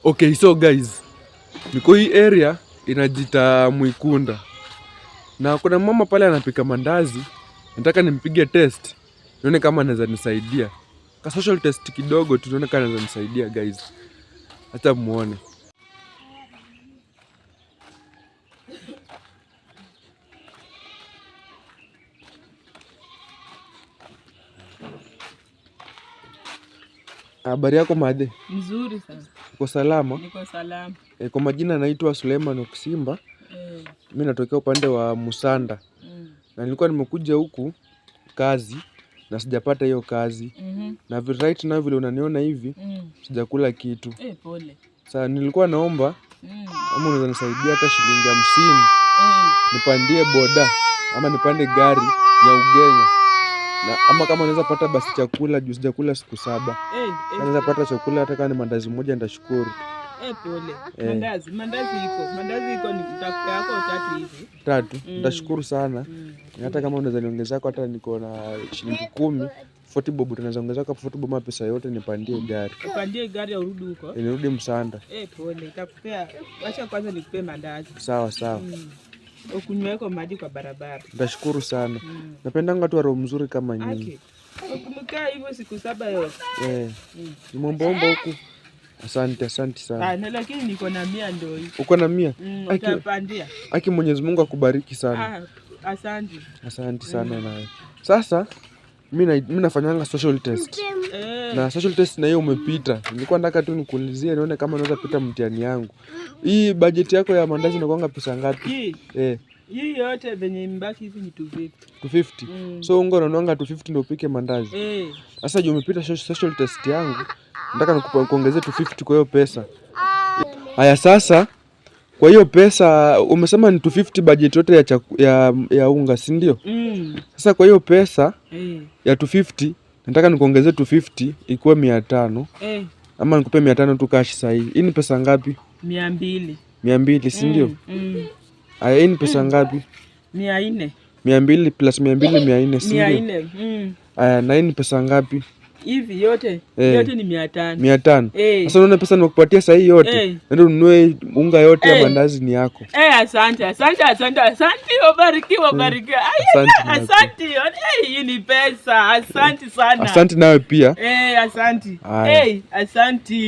Okay, so guys, niko hii area inajita Mwikunda na kuna mama pale anapika mandazi. Nataka nimpige test nione kama anaweza nisaidia ka social test kidogo tu, nione kama anaweza nisaidia guys, hata muone. Habari yako madhe? Nzuri sana. Uko salama? Niko salama. E, kwa majina naitwa Suleiman Okusimba. Mimi natokea upande wa Musanda. Na nilikuwa nimekuja huku kazi na sijapata hiyo kazi. Na right now vile unaniona hivi, sijakula kitu. Pole. Sasa nilikuwa naomba kama unaweza nisaidia hata shilingi 50 nipandie boda ama nipande gari ya Ugenya. Na ama kama naweza pata basi chakula juu sijakula siku 7. Naweza pata chakula hata kama ni mandazi moja nitashukuru. Pole. Mandazi, mandazi iko. Mandazi iko ni tafuta yako 3 hivi. 3. Nitashukuru sana. Hata kama unaweza niongezea hata niko na shilingi 10, 40 bob tunaweza ongezea kwa 40 bob pesa yote nipandie gari. Upandie gari au urudi huko? Nirudi Msanda. Pole, nitakupea. Acha kwanza nikupe mandazi. Sawa sawa. Ukunyweko maji kwa barabara. Nitashukuru sana. Napendanga watu wa roho mzuri kama nyinyi. Ukumkaa hivyo siku 7 yote. Nimeombaomba huku. Asante, asante sana. Na lakini niko na 100 ndio hii. Uko na 100? Utapandia. Aki Mwenyezi Mungu akubariki sana. Asante. Asante sana nawe. Sasa mimi nafanyanga social test. Na social test na hiyo umepita. Nilikuwa nataka tu nikuulizie nione kama naweza pita mtihani yangu. Hii budget yako ya mandazi inakuanga pesa ngapi? Hii. Hii yote venye imebaki hivi ni 250. 250. So unga unanuanga 250 ndio upike mandazi. Sasa juu umepita social test yangu, nataka nikuongezee 250 kwa hiyo pesa. Haya sasa, kwa hiyo pesa umesema ni 250 budget yote ya unga, si ndio? Sasa kwa hiyo pesa ya 250 nataka nikuongezee 250 ikuwe 500. Ama nikupe 500 tu cash sasa hii. Hii ni pesa ngapi? 200. 200, si ndio? Haya, hii ni pesa ngapi? 400. 200 plus 200, 400, si ndio? 400. Haya, na hii ni pesa ngapi? Hivi yote, yote ni 500. 500. Sasa unaona pesa nimekupatia sasa hii yote. Nenda ununue unga yote ya mandazi ni yako. Asante, asante, asante, asante. Ubarikiwe, ubarikiwe. Ai, Asante ai, nawe asante. pia. Hii ni pesa. Asante sana. Asante nawe pia. Asante. Haya. Asante.